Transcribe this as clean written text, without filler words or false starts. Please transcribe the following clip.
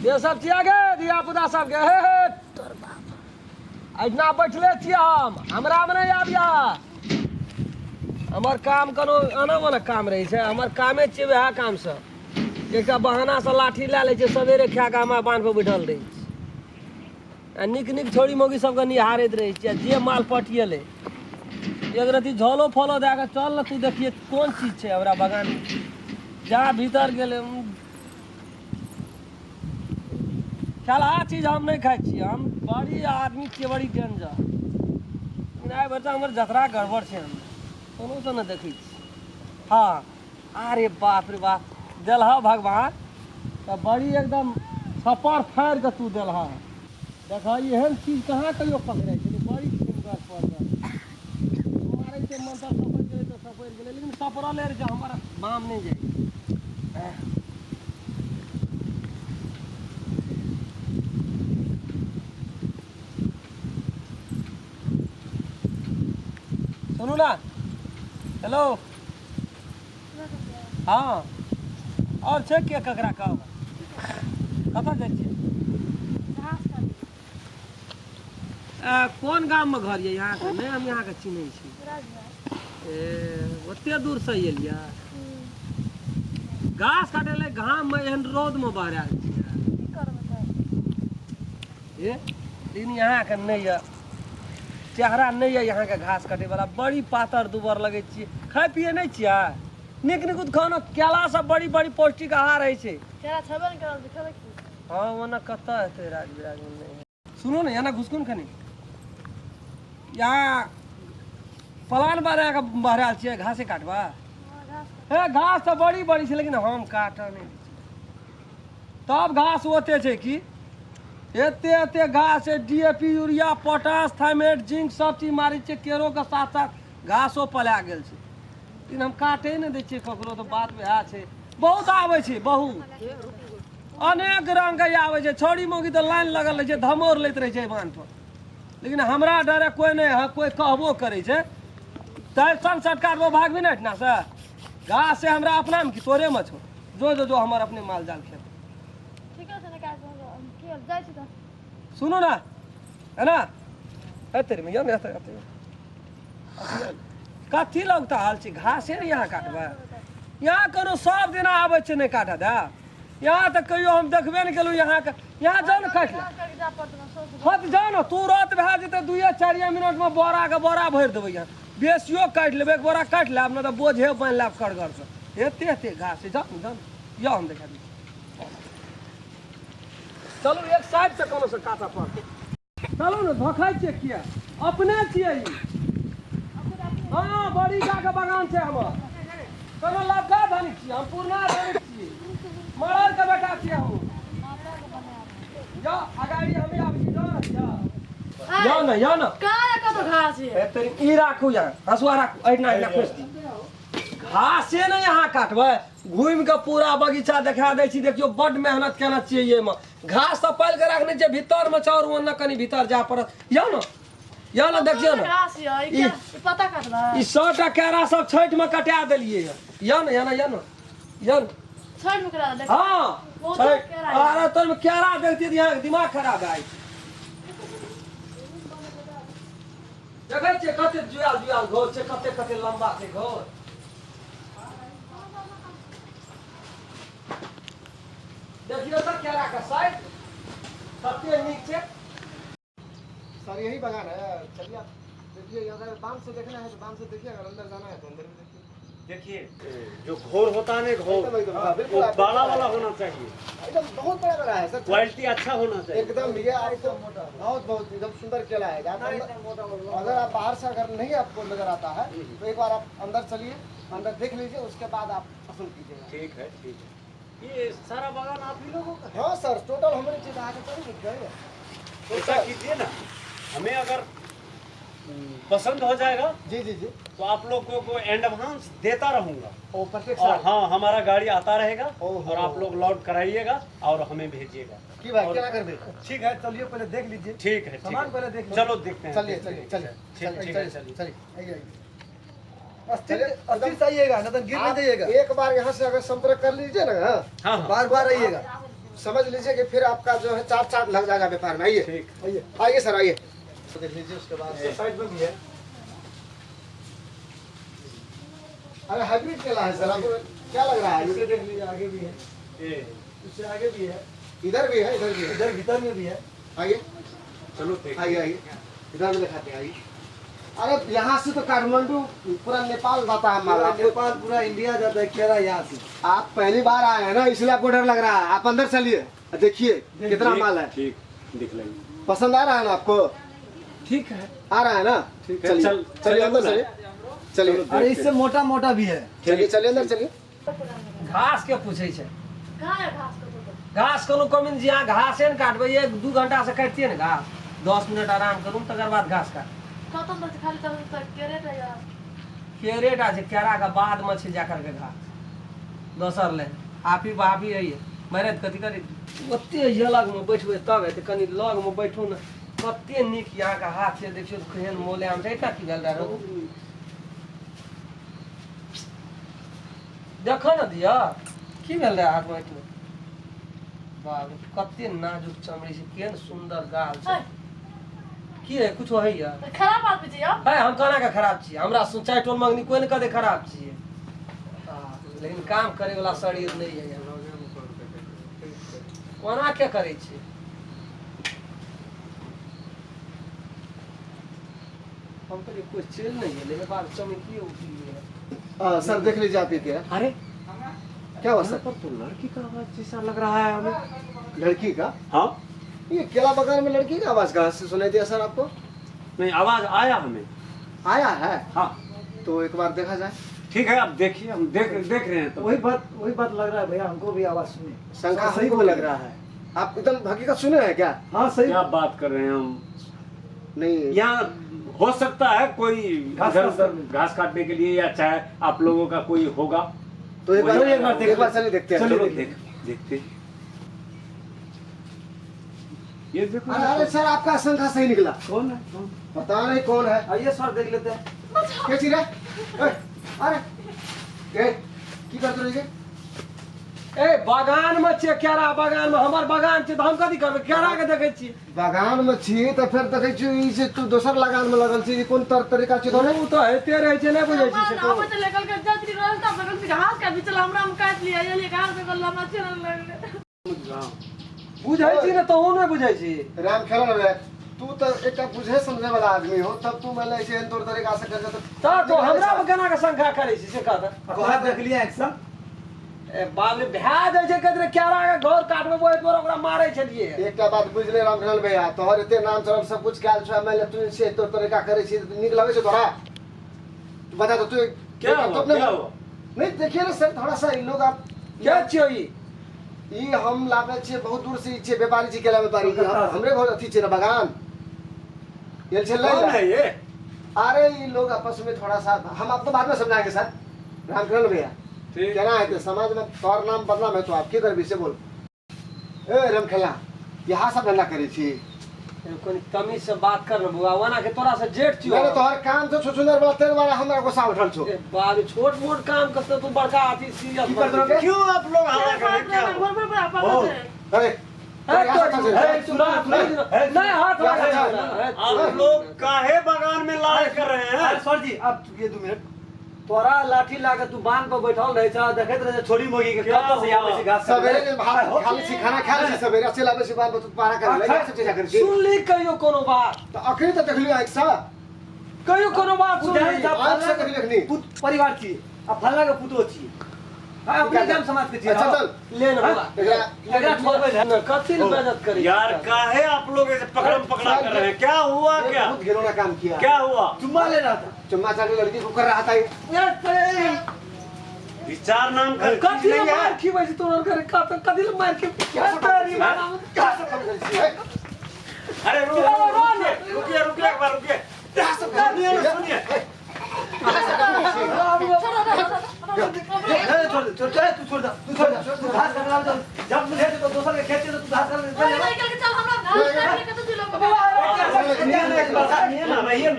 ये सब छियै गे धिया पुता सबके हे हे तोर बाप एहिना बैठले छियै हम हमरामे नहि आबिया हमर काम कोनो आना वाला काम रहै छै हमर कामे छियै वएह कामसँ एकटा बहानासँ लाठी लए लै छै सवेरे खाए कऽ हमरा बान्ह पर बैठल रहै छी आ नीक नीक छौड़ी मौगी सबके निहारैत रहै छियै जे माल पटिएलै एक रति झोलो फलो दए कऽ चल ने तू देखिए कोन चीज छै हमरा बगानमे जा भीतर गेलै खेलहा चीज हम नहि खाइ छियै हम बड़ी आदमी छियै बड़ी डेंजर लेकिन आइ बच्चा हमर जतरा गड़बड़ छै हम कोनो से नहि देखै छी हँ अरे बाप रे बाप देलह भगवान तऽ बड़ी एकदम छप्पर फाड़ि कऽ तू देलह देख एहन चीज कहाँ कहियो पकड़ै छै बड़ी सुन्दर पड़ल मारै छै मंत्र सपरि गेलै तऽ सपरि गेलै लेकिन सपरले रहै छै हमर बाम नहि जाइ सुनू ना हेलो हँ आओर छै के ककरा कहब कतऽ जाइ छियै कोन गाममे घर यऽ अहाँके नहि हम अहाँके चिन्है छी ए ओते दूरसँ एलियै घास काटै लए घाममे एहन रौदमे बहरायल छियै ए लेकिन अहाँके नहि यऽ चेहरा नहि यऽ अहाँके घास काटैवला बड़ी पातर दुबर लगै छियै खाइ पियै नहि छियै नीक नीक खाना केला सब बड़ी बड़ी पौष्टिक आहार होइ छै केरा छेबे नहि करल तऽ खेबै की हँ ओना कतऽ हेतै राज बिराजमे नहि सुनू ने एना घुसकू ने कनि यहाँ प्लान बना कऽ बहरायल छियै घासे काटबा हे घास तऽ बड़ी बड़ी छै लेकिन हम काटऽ नहि दै छियै तब घास ओते छै की एते एते घास छै D A P urea potash Thimet zinc सब चीज मारै छियै केरोके साथ साथ घासो पला गेल छै लेकिन हम काटै नहि दै छियै ककरो तऽ बात वएह छै बहुत आबै छै बहुत अनेक रङ्गके आबै छै छौड़ी मौगी तऽ लाइन लगल रहै छै धमौर लैत रहै छै बान्ह पर लेकिन हमरा डरे कोइ नहि हँ कोइ कहबो करै छै तै सन सटकारबो भागबी ने एहिठिनासँ घास से हमरा अपनामे की तोरेमे छौ जो जो जो हमर अपने माल जाल खेत ठीके छै ने काज की जाइ छी तऽ सुनू ने है ना एते रे ने एते एते कथी लगता हाल छै घासे ने यहाँ काटबै यहाँ कोनो सब दिना आबै छै नहि काटऽ दे यहाँ तऽ कहियो हम देखबे नहि केलहुँ यहाँके यहाँ जाउ ने काटि ले हँ तऽ जाउ ने तुरत भए जेतै दुइए चारिए मिनटमे बोराके बोरा भरि देबै यहाँ बेसियो काटि लेबै एक बोरा काटि लेब नहि तऽ बोझे बान्हि लेब करगरसँ एते एते घास छै जाउ ने जाउ ने यौ हम देखा दै छी चलू एक साइड से कोनो से काटऽ पड़तै चलू ने धोखाइ छियै किया अपने छियै ई हँ बड़ी के बगान छै हमर कोनो लड़का धनिक छियै हम पुरना धनिक छियै मरल के बेटा छियै हम जा अगाड़ी हमे आबै छी जाउ ने जा जाउ ने जाउ ने कहाँ कतौ घास ये ए तोरी ई राखू यहाँ हँसुआ राखू एहिना एहिना खोसि दी घासे नहि अहाँ काटबै घुमि कऽ पूरा बगीचा देखा दै छी देखियौ बड्ड मेहनत केने छियै एहिमे घास तऽ पालि कऽ रखने छियै भीतरमे चाउर ओन्ने कनि भीतर जाय पड़त यौ ने यौ ने देखियौ ने घास ये ई क्या ई पत्ता काटबै ई सभटा केरा सब छठिमे कटा देलियै यऽ यौ ने यौ ने यौ ने यौ ने छठि में करा देख हँ बहुत छठि केरा यऽ। अरे तोर केरा देखतियै तऽ अहाँके दिमाग खराब भए जाइ देखै छियै कते जुआल जुआल घोर छै कते कते लम्बा छै घोर देखियौ तऽ केराके साइज कते नीक छै सर यही बगान है चलिए आप देखिए अगर बांध से देखना है तो बांध से देखिए अगर अंदर जाना है तो अंदर भी देखिए देखिए जो घोर होता है ना घोर एकदम एकदम हाँ, बिल्कुल वो आपको बड़ा वाला होना चाहिए एकदम बहुत बड़ा बड़ा है सर क्वालिटी अच्छा होना चाहिए एकदम ये आपको बहुत बहुत एकदम सुंदर केला है आप अगर आप बाहर से अगर नहीं आपको नजर आता है तो एक बार आप अंदर चलिए अंदर देख लीजिए उसके बाद आप पसंद कीजिएगा ठीक है ठीक है ये सारा बागान आप ही लोगों का है हाँ सर टोटल हमारे चीज आगे चलिए जाइए ऐसा कीजिए ना हमें अगर पसंद हो जाएगा जी जी जी तो आप लोगों को एडवांस देता रहूंगा ओ परफेक्ट और सर हाँ हमारा गाड़ी आता रहेगा ओहो। और आप लोग लोड कराइएगा और हमें भेजिएगा की भाई और- क्या कर दे ठीक है चलिए पहले देख लीजिए ठीक है ठीक सामान है पहले देख लीजिए। चलो देखते हैं चलिए देखते चलिए हैं। चलिए ठीक चलिए ठीक है चलिए चलिए चलिए आइए आइए अस्थिर चलिए, अस्थिर से आइएगा नहीं तो गिर नहीं आप जाइएगा एक बार यहाँ से अगर संपर्क कर लीजिए ना हाँ, हाँ हाँ बार बार आइएगा समझ लीजिए कि फिर आपका जो है चार चांद लग जाएगा व्यापार में। आइए ठीक। आइए आइए सर आइए, तो देख लीजिए उसके बाद साइड में भी है। अरे हाइब्रिड केला है सर, आपको क्या लग रहा है? इसे देख लीजिए, आगे भी है, ये उससे आगे भी है, इधर भी है, इधर भी है, इधर भीतर में भी है। आइए चलो देख आइए आइए, इधर भी दिखाते हैं, आइए। अरे यहाँ से तो काठमांडू पूरा नेपाल जाता है माल, पूरा आपको नेपाल पूरा इंडिया जाता है केला यहाँ से। आप पहली बार आए हैं ना, इसलिए आपको डर लग रहा है। आप अंदर चलिए, देखिए कितना माल है। ठीक देख लेंगे। पसंद आ रहा है ना आपको? ठीक है, आ रहा है ना? ठीक है, चलिए चल चलिए अंदर चलो। चलिए, चलिए अरे इससे मोटा मोटा भी है। चलिए चलिए अंदर चलिए। घास के पूछै छै? कहाँ है घास कतौ? घास कोनो कमी नहि छै, अहाँ घासे ने काटबै, 1-2 घंटा से काटितियै ने घास, 10 मिनट आराम करू तकर बाद घास काट। खतम तऽ खाली तब तऽ केरे यार। केरेटा छै, केरा के बाद में छै जा करके घास दोसर ले हाफी बहाफी है मरे कथी करी। ओते ये लगमे बैठबै तब हेतै, कनि लगमे बैठू ने, कते नीक यहाँके हाथ छै, देखियौ तऽ केहन मोलायम छै। एहिठाम की भेल रहै देखऽ ने दिअ, की भेल रहै हाथमे एहिठाम? बाप रे, कते नाजुक चमड़ी छै, केहन सुन्दर गाल छै। की है, कुछो होइया? खराब आदमी छी यौ। है, हम कोना के खराब छी? हमरा चारि टोल मंगनी कोई ने कहते खराब छियै, लेकिन काम करे वाला शरीर नहीं है। कोना के करै छी? हम कहलियै कोई चलि नहीं गेलै, एक बार चमकिए उठि गेलै। सर देख लीजिए आप ये केला। अरे क्या हुआ सर? पर तो लड़की का आवाज जैसा लग रहा है हमें। लड़की का? हाँ। ये केला बगान में लड़की का आवाज कहाँ से सुनाई दिया सर आपको? नहीं, आवाज आया हमें। आया है? हाँ। तो एक बार देखा जाए। ठीक है, आप देखिए, हम देख देख रहे हैं तो। वही बात लग रहा है भैया, हमको भी आवाज सुने। शंका सही हमको बोल लग रहा है। आप एकदम हकीकत सुने हैं क्या? हाँ सही। क्या बात कर रहे हैं हम? नहीं, यहाँ हो सकता है कोई घास इधर उधर घास काटने के लिए, या चाहे आप लोगों का कोई होगा। तो एक बार एक बार एक बार चलिए देखते हैं। चलो देखते हैं। ये देखो। अरे सर आपका शंका सही निकला। कौन है? कौन? पता नहीं कौन है। आइए सर देख लेते हैं। क्या चीज है? अरे ए की करते रहिए? ए बगान में छियै, केरा बगान में, हमर बगान छै तऽ हम कथी करबै? केरा के देखै छियै। बगान में छी तऽ फेर देखै छी ई से तू दोसर लगान में लगल छी, कोन तर तरीका छै तोरे? ओ तऽ होइते रहै छै, नहि बुझै छी से तो। आबै तऽ लेकल के जात रहल तऽ बगल से घास काटि चल, हमरा हम काटि लिया, ये घास के लम्बा चल लगले। बुझै छी ने तहु नहि बुझै छी। राम खेलन रे, तू तऽ एकटा बुझे समझे वाला आदमी हो, तब तू मानि लै छै एहन तोर तरीका से कर तऽ तो हमरा पर केना के शंका करै छी से कह तऽ। कहाँ देख लिया एक्शन? ए बाप रे, भए जाइ छै कहैत रहै केरा के घर काटबै ओहि पर ओकरा मारै छलियै। एकटा बात बुझ ले राम खेलन भैया, तोहर एते नाम चलल सब कुछ कयल छौ, मानि ले तू से तोर तरीका करै छी, नीक लगै छौ तोरा? तू बता तो तू क्या हुआ? क्या हुआ? नहीं देखिए ना सर, थोड़ा सा इन लोग आप के छियै ई? ई हम लाबै छियै बहुत दूर से, ई छियै व्यापारी छी, केला व्यापारी, हमरे घर अथी छै ना बगान। ये छै कौन है ये? अरे ये लोग आपस में थोड़ा सा, हम आपको बाद में समझाएंगे सर। रामकरण भैया ठीक क्या है तो समाज में तोहर नाम बदनाम है, तो आप की करबी से बोल। ए रामखेला, यहाँ सब धंधा करै छी। कनि तमीज से बात कर न बुआ, ओना के तोरा से जेठ छियौ। नहीं तोहर काम तो छुछुंदर वाला तेरे वाला हमरा गुस्सा उठल छौ। ए बाप रे, छोट मोट काम करते तू बड़का अथी सीरियस की करत रहबे? क्यों आप लोग हल्ला कर रहे हैं? क्या हुआ? अरे नहीं हाथ लगा। आप लोग काहे बगान में लड़ाई कर रहे हैं? सर जी आप ये 2 मिनट, तोरा लाठी लाके तू बांध पर बैठल रहे छ, देखैत रहे छोरी मोगी के कतऽ से आबै छै घास। सवेरे भात खा लै छी, खाना खा लै छी, सवेरे चलि आबै छी बांध पर, तू पारा कर ले, सब चीज करै छी। सुनली कहियो कोनो बात? तऽ अखनी तऽ देखलियो आँखि सँ। कहियो कोनो बात सुनली? आँखि सँ देखलियो अखनी। पुत परिवार छी आ फल्ला के पुतोह छी, अपने गाम समाज के छी। अच्छा चल ले न बौआ, एकरा छोड़बै ने, कथी ले बेइज्जत करै? यार काहे आप लोग ऐसे पकड़म पकड़ा कर रहे हैं? क्या हुआ? क्या बहुत घिनौना काम किया। क्या हुआ? चुम्मा ले रहा था, चुम्मा चाटी लड़की को कर रहा था। विचार नाम का कथी ले मार खिबै छी तोरा करे? कथी ले मार खिबै? अरे रुकिए रुकिए एक बार रुकिए, सुनिए सुनिए। छोड़ दे, तू छोड़ दे, तू छोड़ दे, तू घास काटला जब मुझे तो दोसर के खेत से तू घास काट ले। चल हमरा घास काट के कतऽ दिलो? रहिए ना, रहिए।